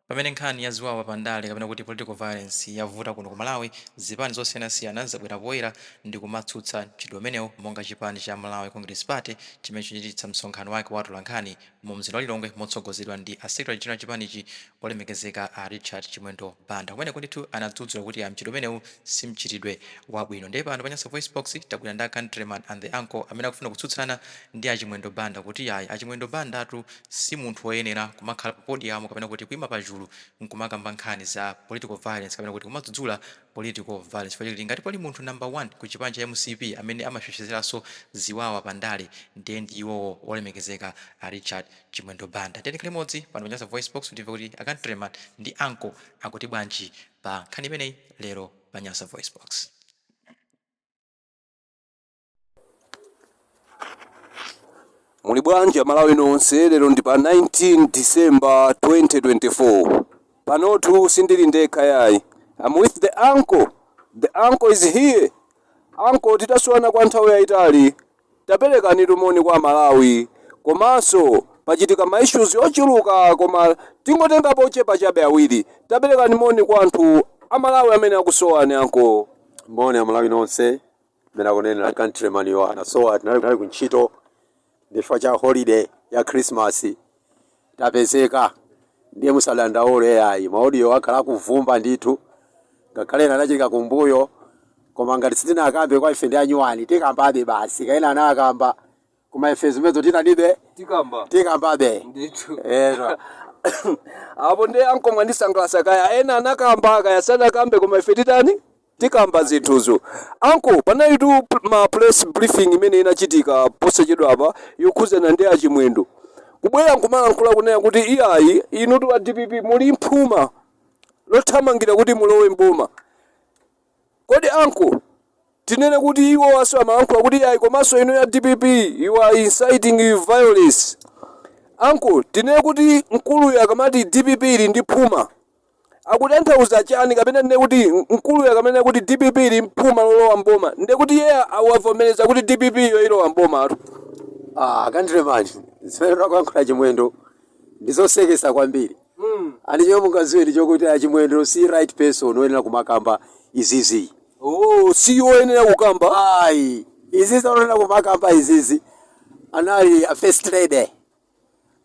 Pamene nkhani ya ziwawa pa ndale kapena kuti political violence yavuta kuno ku Malawi, zipani zosiyanasiyana zabwera poyera ndikumatsutsa mchitidwe umenewu monga chipani cha Malawi Congress Party chimene chachititsa msonkhano wake wa atolankhani mu mzinda wa Lilongwe motsogozedwa ndi a Secretary General chipanichi olemekezeka a Richard Chimwendo Banda. Kumeneko ndithu anadzudzula kuti mchitidwe umenewu si mchitidwe wabwino. Ndiye pano pa Nyasa VoiceBox tagwira ndi a Countryman and the Uncle amene akufuna kutsutsana ndi a Chimwendo Banda kuti ayi, a Chimwendo Bandatu si munthu woyenera kumakhala pa podium kapena kuti kuima pachulu nkumakamba nkhani za political violence kapena kuti kumadzudzula political violence chifukwa chakuti ngati pali munthu number 1 ku chipani cha mcp amene amashoshezeranso ziwawa pa ndale ndiye ndi iwowo olemekezeka a Richard Chimwendo Banda. Tiyeni tikhale limodzi pano pa Nyasa VoiceBox timve kuti a Countryman ndi Uncle akuti bwanji pa nkhani imeneyi lero pa Nyasa VoiceBox. Muli bwanji Amalawi nonse, lero ndi pa 19 December 2024. Panotu sindili ndekha yayi. I'm with the uncle. The uncle is here. Uncle, titasowana kwa nthawi yayitali, taperekani moni kwa Amalawi. Komanso pachitika ma issues ochuluka koma tingotengapo ochepa chabe awiri. Taperekani moni kwa anthu Amalawi amene akusowani, uncle. Moni Amalawi nonse, mmene akunenera Countryman yo anasowa, tinali kuntchito chifukwa cha holiday ya Christmas tapezeka, ndiye musadandaule ayi, ma audio akhala akuvumba ndithu, ngakhale ena anachitika kumbuyo, koma ngati sitinakambe kwa ife ndi anyuwani tikambabe basi, kaena anakamba koma ife zimenezo titanibe Tikamba. Tikambabe. Ndithu. Era. Apo ndi uncle mwandisangalatsa, kaya ena anakamba kaya sanakambe, koma ife titani? Tikamba zinthuzo. Uncle, panalitu ma press briefing imene inachitika posachedwa apa yokhuzana ndi achimwendo kubwera nkumalankhula kunena kuti iyayi, inutu a DPP muli mphuma lothamangira kuti mulowe mboma. Kodi uncle, tinene kuti iwo aso amalankhula kuti iyayi, komanso inu ya DPP, you are inciting violence? Uncle, tinene kuti mkuluyu akamati DPP ili ndi phuma akutanthauza chani? Kapena tinene kuti mkuluyu akamanena kuti DPP ili mphuma lolowa mboma, ndiye kuti iye awavomereza kuti DPP iyo ilowa mboma atu? Ah, Countryman, zimene akuyankhula Chimwendo ndizosekesa kwambiri. Ani chomwe mungadziwe ndi chokuti achimwendo si right person woyenera kumakamba izizi. Oh, si woyenera kukamba? Ayi, izizi oyenera kumakamba izizi anali a First Lady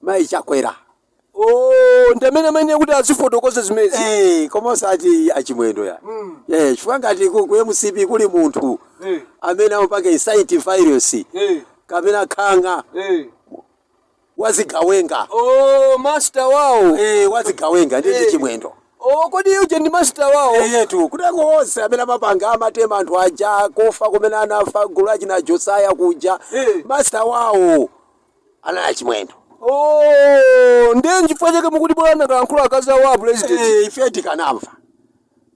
Mayi Chakwera. Oh, ndi amene amayenera kuti azifotokoza zimenezi? Eh, koma osati achimwendo ya. Eh, chifukwa ngati ku MCP kuli munthu amene amapanga incite violence kapena khanga wazigawenga. Oh, master wawo. Eh, wazigawenga ndi Chimwendo. Oh, kodi uje ndi master wawo? Eyetu, kutako onse amene amapanga amatema anthu aja kufa kumene anafa gulu achina Josaya kuja, master wawo anali achimwendo. Oh, ndiye nchifukwa chake mukuti bwana kalankhula akazi awo a president. Eh, ife tikanamva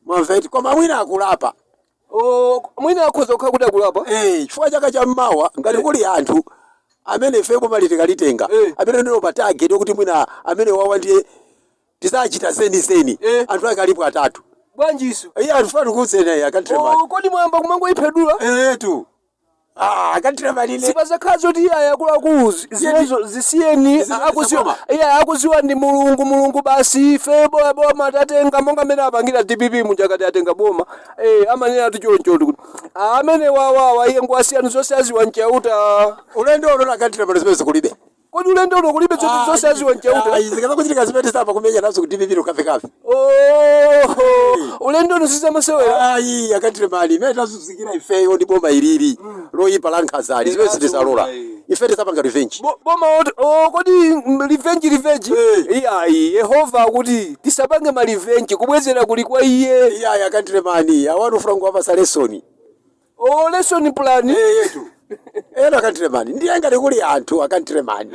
mwamveti, koma mwina akulapa. Oh, mwina akhoza kukhala kuti akulapa. Eh, chifukwa chaka cha mmawa ngati kuli anthu amene ife boma litalitenga amene ndiwo pa target yokuti mwina amene wawa ndiye tizachita zenizeni, anthu ake alipo atatu. Bwanjiso? Iye anthu fanu kutsene a Countryman. Oh, kodi mwayamba kumangoyiphedula? Eyetu, ah, Countryman ine. Sipazakhala zoti iye akuluakulu zimenezo zisiyeni. Zimenezo Akuziwa boma. Iye akuziwa ndi Mulungu, Mulungu basi. Ife bola boma tatenga monga mmene apangira DPP muja, kati atenga boma, amanena ati choncho kuti amene wawawa iye ngwasiyani, zonse aziwa mchauta. Ulendo uno a Countryman zimene kulibe. Kodi ulendo uno kulibe zoti zonse aziwa mchauta? Zikazakuchitika zimene zapa kumenya nazo ku DPP kafekafe. Oh, ulendo uno sizamasewera. Ayi, a Countryman, imene tazunzikira ifeyo ndi boma ilili loyipa la nkhazali, zimene sitizalola, ife tizapanga revenge. Boma oh, kodi revenge, revenge? Iyayi, Yehova akuti tisapange ma revenge, kubwezera kuli kwa iye. Iyayi, a Countryman, awanu ufuna wapasa lesson. Oh, lesson plan. Yetu ena, a Countryman, ndiye ngati kuli anthu, a Countryman,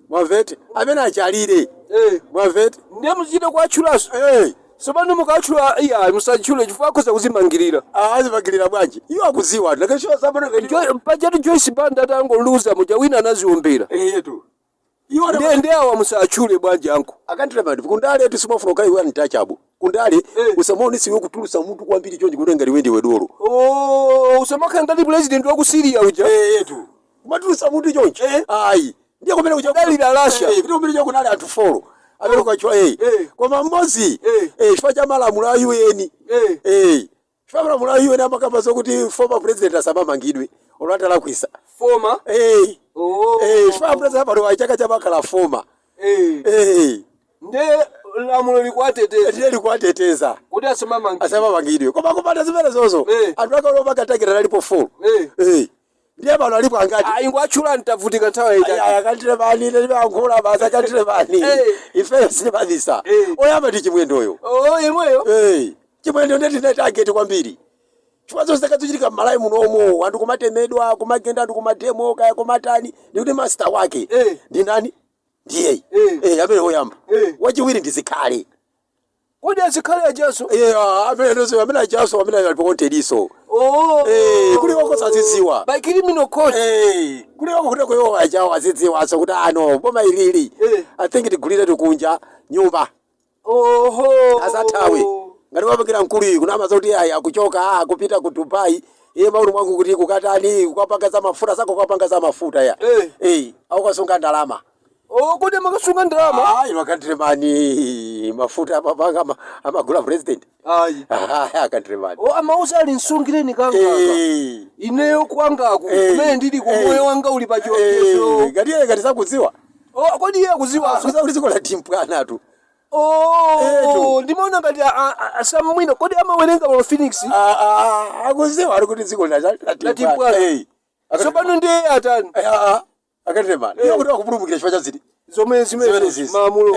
mwamvete, amene achalire, mwamvete. Ndiye muchite kuatchulaso? Eh. Tsopano mukatchula, iyayi, musatchule chifukwa akhoza kuzimangirira. Azimangirira bwanji? Iwo akuziwa nakashiwa sabona. Pajatu Joyce Banda atangoluza muja wina anaziombera. Yetu, iwo Ndiye awa musatchule bwanji, uncle? A Countryman, kundale tisimafuna ukhale iwe untouchable. Kundale usamaonese iwe kutulusa mutu kwambiri chonchi kuti ngati iwe ndiwe dolo. Oh, usamakhala ngati president wa ku Syria uja. Yetu, kumatulusa mutu chonchi ayi, ndiye kumene kuja Kudalira Russia. Eh, kuti kumene kuja kunali anthu four. Amene kwachwa Eh. Koma mmodzi Eh. chifukwa cha malamulo a UN. Chifukwa malamulo a UN amakamba zokuti former president asamamangidwe olo atalakwisa. Former. Oh. Chifukwa president apano chaka chamakhala former. Nde lamulo likuwateteza. Ndiye likuwateteza. Kuti asamamangidwe. Asamamangidwe, koma kupanda zimene zozo anthu akaona makatakira alipo 4. Ndiye pano alipo angati? Ayi, ingwatchula, ntavutika nthawi yayitali. Akantire bani, timayankhula basi, akantire bani. Ifeyo sitimabisa. Oyamba ndi Chimwendoyo. Oh, yemweyo. Chimwendo ndiye tine target kwambiri, chifukwa zonse zakazochitika m'Malawi munomo, anthu kumatemedwa, kumagenda anthu kumademo, kaya kumatani, ndikuti master wake ndi ndani? Ndiye amene oyamba. Wachiwiri ndi Zikhale. Kodi aZikhale ajaso? Amene nonse amene ajaso, amene alipo kontediso. Oh. Kuli wako sazidziwa. By criminal court. Kuli wako kuti kuyo ajawo azidziwaso kuti ano boma ilili, I think tigulire tikunja nyumba. Asathawe ngati wapangira mkulu iyi kunama zoti ayi akuchoka, akupita ku Dubai, iye maulu mwangu kuti kukatani, kukapanga za mafuta sako, kukapanga za mafuta ya aukasunga ndalama. Oh, kodi amakasunga ndalama? Ayi, makantiremani, mafuta amapanga amagula president? Ayi. Akantiremani. Oh, amauza ali msungireni kangaka. Ineyo kwangaku kumene ndili kumoyo wanga uli pa chiopsezo. Ngati iye ngati sakudziwa. Oh, kodi iye akudziwa? Akudziwa kuti dziko la timpwanatu. Oh, Etu. ndimaona ngati asamwino. Kodi amawerenga wa Phoenix? Akudziwa ali kuti dziko la La timpwana. Tsopano ndiye atani? Akantiremani, iye kuti akupulumukira chifukwa cha ziti? Zomwe zimene Zimenezi. Malamulo.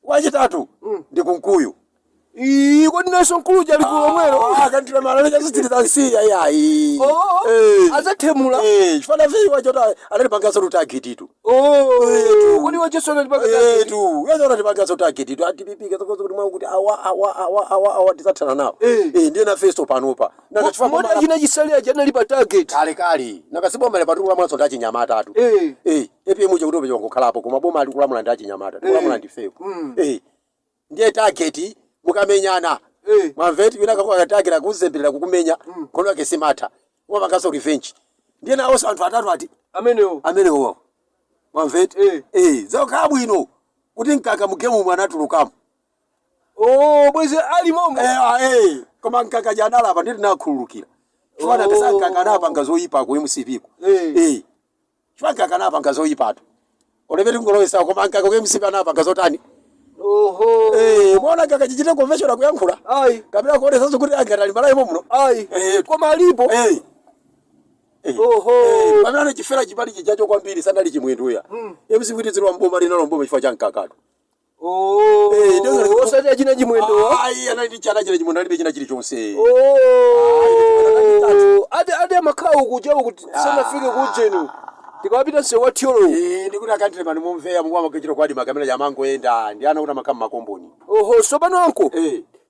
Wachitatu ndi Kunkuyu. Ii, kodi naso mkuluja ali kulomwero? Akantiremani, chazitsiriza nsiya yayi. Oh, azathemula. Chifana viwa chota anatipangaso tutagititu. Oh, Etu. kodi wacheso anatipanga? Etu, yezo anatipangaso tagititu atipipike zokozo kuti mwangu kuti awa awa awa awa awa tisathana nawo. Ndiye nafeso panopa. Nakachifana Moti achina Chisale aja anali pa target. Kale kale nakasiboma le patikulamula ndi achinyamata atu. APM uja kuti upecha wangokhalapo, koma boma ali kulamula ndi achinyamata, tikulamula ndifeyo. Ndiye target mukamenyana, mwamveti wina kakakatagera kuzemberera kukumenya, nkhondo yake simatha, umapanganso revenge. Ndiye nawonso anthu atatu ati Amenewo. amenewo, mwamveti? Zokhala bwino kuti Mkaka mugemu mwe anatulukamo. Oh, bwezi ali momo. Koma Mkaka janalapa, nditi nakhululukira chifukwa pesa Mkaka anapanga zoyipa ku MCP ku. Chifukwa Mkaka anapanga zoyipatu olepeti ngolowesa, koma Mkaka ku MCP anapanga zotani? Oho. Mona Mkaka chichite convention akuyankhula Ayi. kapena kuonesanso kuti angati ali Malawi muno. Ayi. Koma alipo. Oho. Pamene anachifera chipali chichacho kwambiri sanali Chimwendoya. MCP kuti zilwa mboma linalo mboma chifukwa cha Mkakatu. Oh. Osati achina Chimwendowa. Ayi, anali ndi chana china, Chimwendo alibe china chilichonse. Oh. Ati amakhala ukuja kuti sanafike kujenu. Tikawapita msewu wa Thyolo. Ndikuti akantire mani mumveya mukwama kuchita kwadi makamera yamangoenda ndi ana kuti amakhala makomboni. Oho, sopano anko.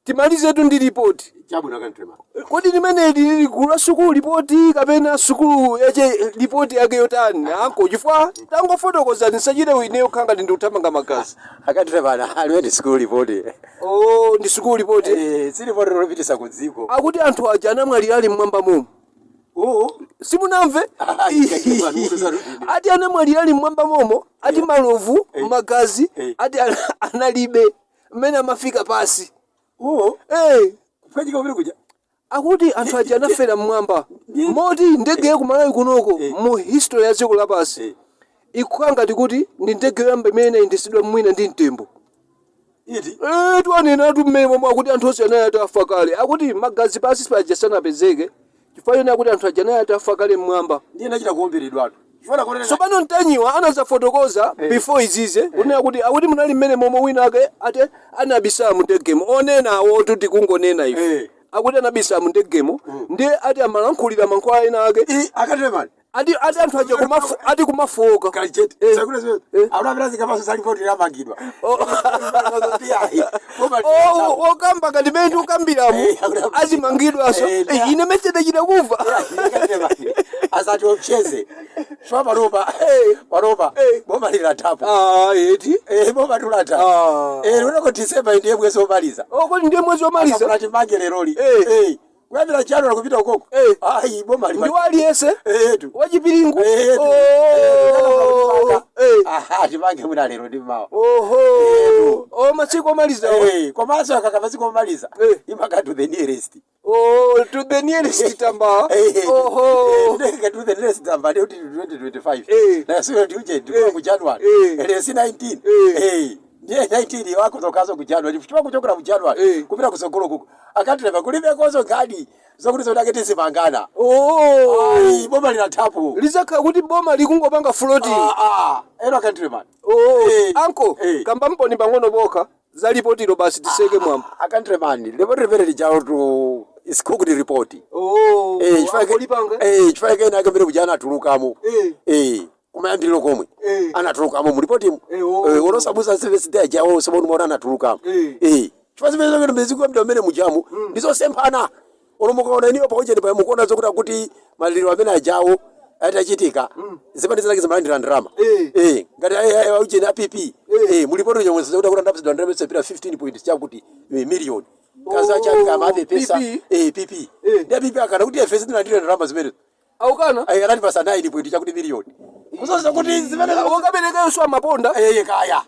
Timalizetu ndi ripoti. Chabwino, akantire mani. Kodi limene lili gulu la sukulu ripoti kapena sukulu yache ripoti yake yotani, anko? Chifukwa tangofotokoza, ndisachite ineyo khanga ndi ndikuthamanga magazi. Akantire mani, aliwe ndi school report. Oh, ndi sukulu ripoti. Si report lopitisa ku dziko. Akuti anthu aja anamwalira ali mmwamba momo. Simunamve? Ati anamwalira ali mmwamba momo, ati malovu, magazi ati analibe mmene amafika pasi. Kupwanyika kumene kuja. Akuti anthu aja anafera mmwamba, moti ndege yakumalawi kunoko mu history ya dziko lapansi ikukhala ngati kuti ndi ndege yoyamba imene inayendetsedwa mwina ndi mtembo. Iti? Tiwanenatu mmene momwe akuti anthu onse anali atafa kale, akuti magazi pasi paja sanapezeke chifukwa chonena kuti anthu aja anali atafa kale mmwamba. Ndiye nachita kuomberedwatu chifukwa kuonera. Tsopano Mtanyiwa anazafotokoza before izize kunena kuti akuti munali mmene momwe wina ake ati anabisa mu ndegemo, onena awo tuti kungonena ife. Akuti anabisa mu ndegemo, ndiye ati amalankhulira mankhwala ena ake. Akantire mani. Ati anthu aja ati kumafoka. Kalichete. Sakuna zimene akuna zikapaso za report lamangidwa. Oh, okamba ngati mmene tikukambiramu azimangidwaso. Ine mese ndachita kumva. Asati opcheze chifukwa panopa panopa boma lilatapo. Ah, eti. Boma tulata. Lunako December ndiye mwezi womaliza. Oh, kodi ndiye mwezi womaliza? Akafuna timange leroli. Kuyambira January kupita ukoko. Ayi, boma Ndi waliyense? Tu. Wachipiringu. Tu. Oh. Aha, tipange mwina lero ndi mawa. Oho, o masiku omaliza. Komanso akaka masiku omaliza imaka to the nearest. Oh, to the nearest tambala. Oho. To the nearest tambala ndi kuti 2025. Nasiyo ndiuje ndikuwa ku January. Lero si 19. Ndiye 19 wakuzokazo ku January, chifukwa kuchokera ku January kupita kusogolo kuko akatireva kulibekonso nkhani zokuti zodake tizimangana. Ayi, boma linathapo. Lizakhala kuti boma likungopanga floating. Ah, ah, ero akantiremani. Oh. Anko, kamba mponi pang'ono pokha za lipotilo basi, tiseke mwambo. Akantiremani, lipoti limene lijalo to is cooked report. Anko lipanga. Chifukwa kena ake mmene kuja anatulukamo. Kumayambiriro komwe anatulukamo mulipotimo. Olosabusa service day jawo sobonu mona anatulukamo. Chifukwa zimene zokene mizikuwa mmene mujamu ndizosemphana. Olomukaona iniyo pakucheni pa mukuona zokuti kuti maliro amene ajawo atachitika, zipani zake zimalandira ndalama. Ngati aucheni a PP, mulipoti uja mwezi zokuti kuti andapsidwa ndalama zipita 15 point chakuti million kaza chake kama apepesa. PP? PP. Ndi a PP akana kuti ife sitilandire ndalama zimenezo. Aukana. Anati pasa 9 point chakuti million kuzoza kuti zimene Wakaberekayo amaponda. Kaya.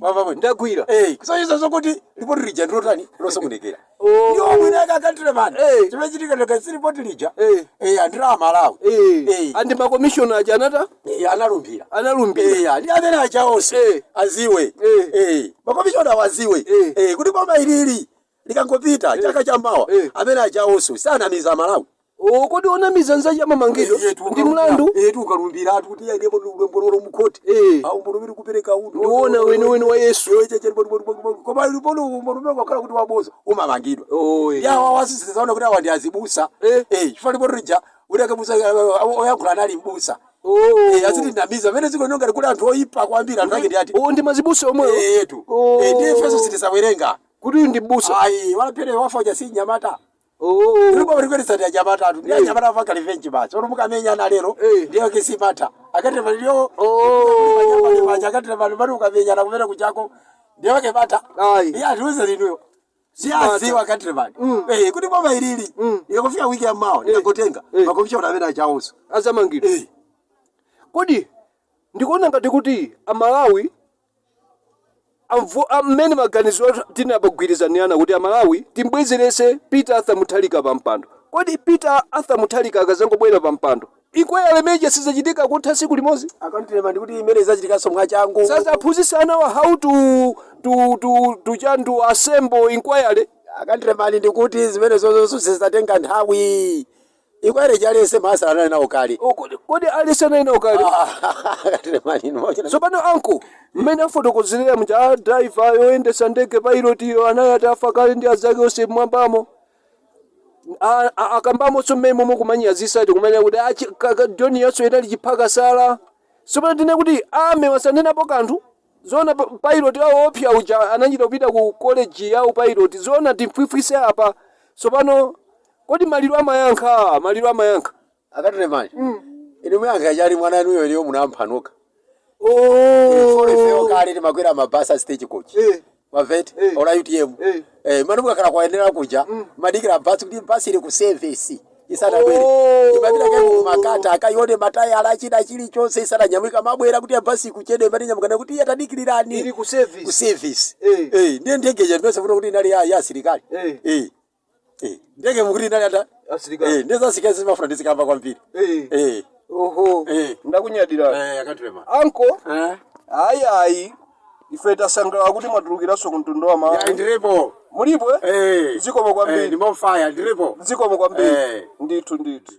Wamva bwino? Ndagwira. Kusoyiza zokuti ripoti lija ndilotani losokonekera. Oh. Ndiwo mwina akakantire mani. Chimene chitika ndikasi ripoti lija andira Amalawi. Andi makomishona aja anata Analumbira. Analumbira. Ndi amene aja onse aziwe. Makomishona waziwe kuti boma ilili likangopita chaka chammawa, amene aja onse sanamiza Amalawi. Oh, kodi onamiza nzachi amamangidwa ndi mlandu? Tukalumbira kuti ndipo mbololo mukhoti au mbolomeri kupereka undo. Ndiwona weniweni wa Yesu. Koma lipolo mbolomeri kwakhala kuti waboza umamangidwa. Oh. Yawa wasisizaona kuti awa ndi azibusa. Chifukwa lipoto lija uli akabusa oyankhula anali mbusa. Aziti ndamiza pamene ziko ngati kuli anthu oyipa kwambiri, anthu ake ndi ati? Oh, ndi mazibusa omwewo. Yetu. Ndiye ifenso sitisawerenga. Kuti uyu ndi mbusa. Ayi, walaphere wafa uja si nyamata. Ndipo likwetesa ndi anyamata atu, ndi anyamata afa kalivenji basi ono mukamenyana lero. Ndiyo kisimata akati palilio. Paja akati pali pali ukamenyana kumene kuchako ndiyo kebata. Ayi. Iye atiuze linuyo siyaziwa akati pali kuti boma ilili ikakufika wiki ya mawa ndikagotenga makomishona amene achawonso Azamangidwa. Kodi ndikuona ngati kuti Amalawi amene maganizo athu tinapagwirizanirana kuti Amalawi timbwezerese Peter Arthur Mutharika pa mpando, kodi Peter Arthur Mutharika akazangobwera pa mpando, inquiry imeneyi sizachitika kutha tsiku limodzi? Akantirema ndikuti imene izachitikanso mwachangu. Sazaphunzitsa anawa how to chandu assemble inquiry? Akantiremani, ndikuti zimene zozonso zizatenga nthawi. Inquiry chalese masala anali nawo kale. Oh, kodi alese nawo kale? Akantiremani. Tsopano anko, mmene afotokozerera mja a driver yoyendesa ndege, pilot iyo, anayi atafa kale ndi azake onse mmwambamo. Akambamonso mmene momwe kumanyazisa tikumanya kuti John yaso inali chiphakasala. Tsopano tine kuti ame wasanenapo kanthu zona pilot awo opsa uja anachita kupita ku college yawo pilot zona timfwifwise apa. Tsopano kodi maliro amayankha? Maliro amayankha? Akatiremani, inu muyankha chali mwana anuyo iliyo munamphanuka. Oh. Ifeyo kale timakwera mabasi a stage coach. Maveti ola UTM. Mano mukakhala kwayenera kuja madikira basi kuti basi ili ku service isanabwere. Imapita kai kumakata akaione matayala achina chilichonse isananyamuka, mabwera kuti basi ikuchedwa, imati nyamukana kuti iye tadikilirani. Ili ku service. Ku service. Eh. Ndiye ndege ndinose kuti inali ya asilikali. Eh, ndege mukuti inali ata Asilikali. Ndiye za asilikali zimafuna ndizikamba kwambiri. Oho. Ndakunyadira. Akatirema. Anko, ayi ayi, ife tasangalala kuti mwatulukiranso ku mtundu wa Malawi. Ndiripo. Mulipo, eh? Eh. Zikomo kwambiri. Ndimofaya, ndiripo. Zikomo kwambiri. Eh. Ndithu ndithu.